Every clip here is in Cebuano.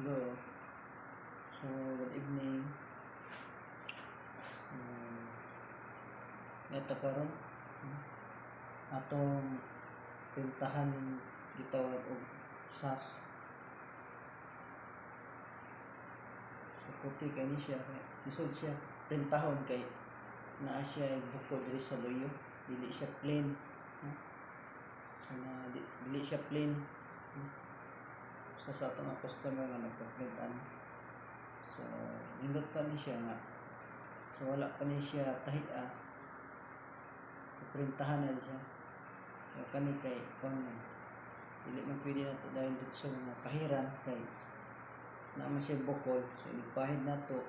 Hello. So, good evening. Ito karon atong printahan gitawag og SAS. So, puti kay ni siya. Lisod siya printahon kay naa siya bukod diri sa luyo. Dili siya plain. So, na, dili siya plain. So, sa atong mga customer nga nagpa-print ano. So, nindot pa ni siya nga. So, wala pa ni siya tahia. Printahan na siya. So, kani kay kuan man. Dili man pwede na to dahil dito sa mga pahiran kay naa man siya bukol. So, inigpahid na to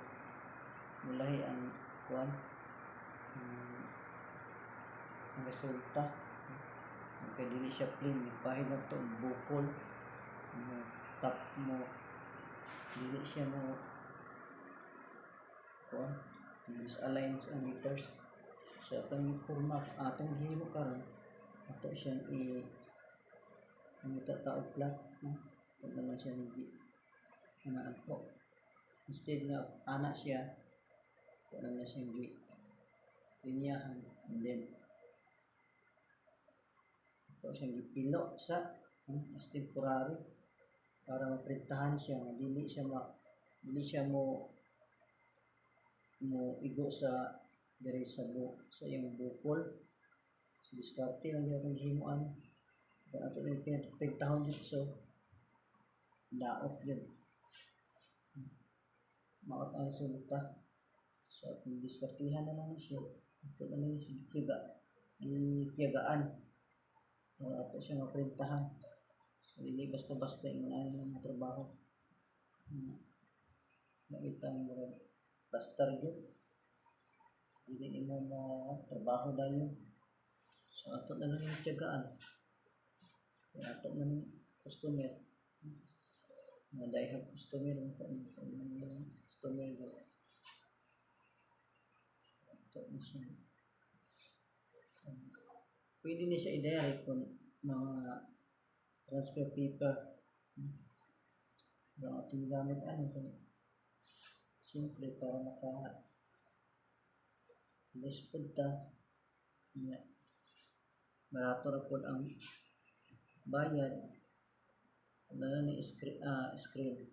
mulahi ang kuan ang resulta. Kay dili siya plain, ipahid na to bukol mo tap mo, dili siya mo kuan, misalign ang letters. So atong forma, atong gihimo karon, ato siyang i ang ta og flat, no? Kung naman siya ni anaan po, instead nga ana siya, kung na siyang gi linyahan and then ato siyang gipilo sa as temporary para maprintahan siya nga dili siya mo mo igo sa diri sa sa iyang bukol. So diskarte lang gyud atong gihimuan. Kung ato ning printahon dito, so daot gyud maot ang resulta. So atong diskartehan na lang siya, ato na lang siya tiyagaan para ato siya maprintahan. So dili basta-basta yung ano mga trabaho. Nakita mo murag plaster gyud. Dili nimo mo trabaho dayon. So ato na lang yung tiyagaan. Kaya ato man customer. Mga die-hard customer man to, mga customer gyud. Ato na siya. Pwede ni siya i-direct kung mga transfer paper. Pero ang ating gamit ano kung siyempre para maka less pod ta nya, barato ra pod ang bayad. Wala ni screen, screen.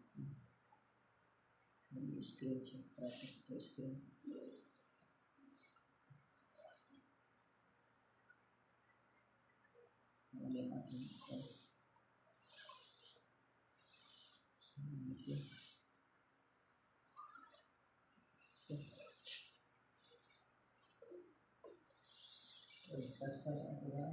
May screen siya, process to screen. Ano yung ating okay. Okay. Basta ako na.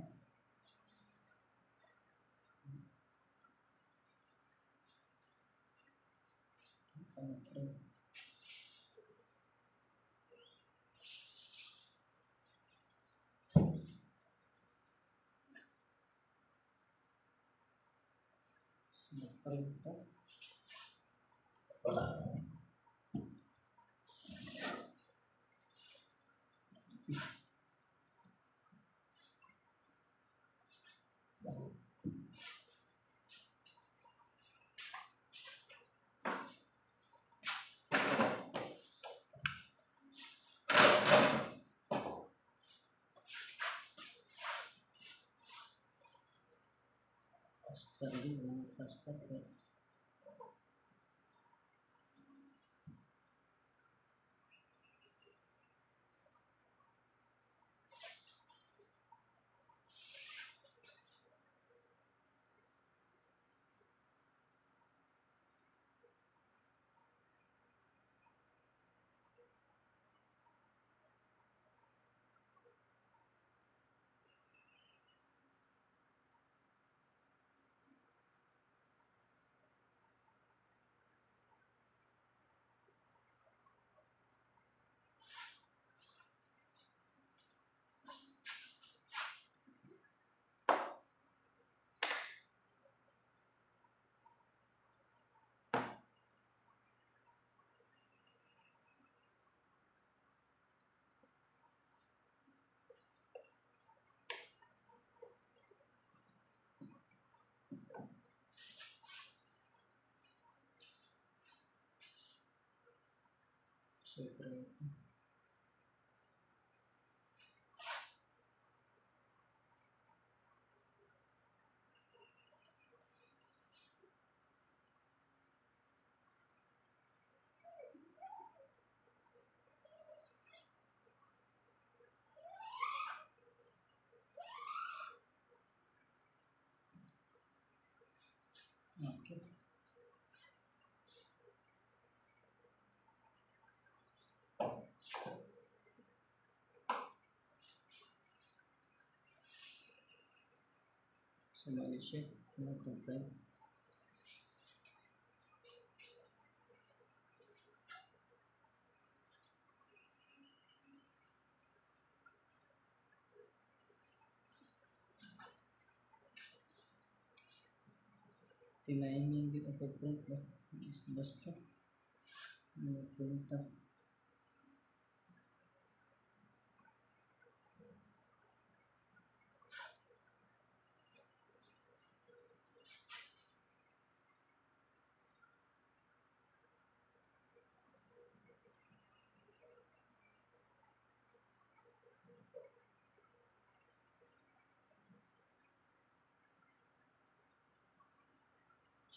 Okay. Nagprint to. Wala. Basta din, mga basta. Eh. Super. Okay. So, mali siya. Ano itong frame? Tinaiming din ang pag-print ba? Basta. Ano printa?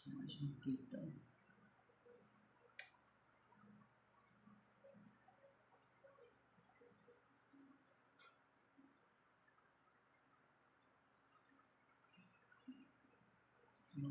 Saan siya kita? Ano?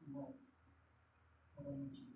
Mo. Orange.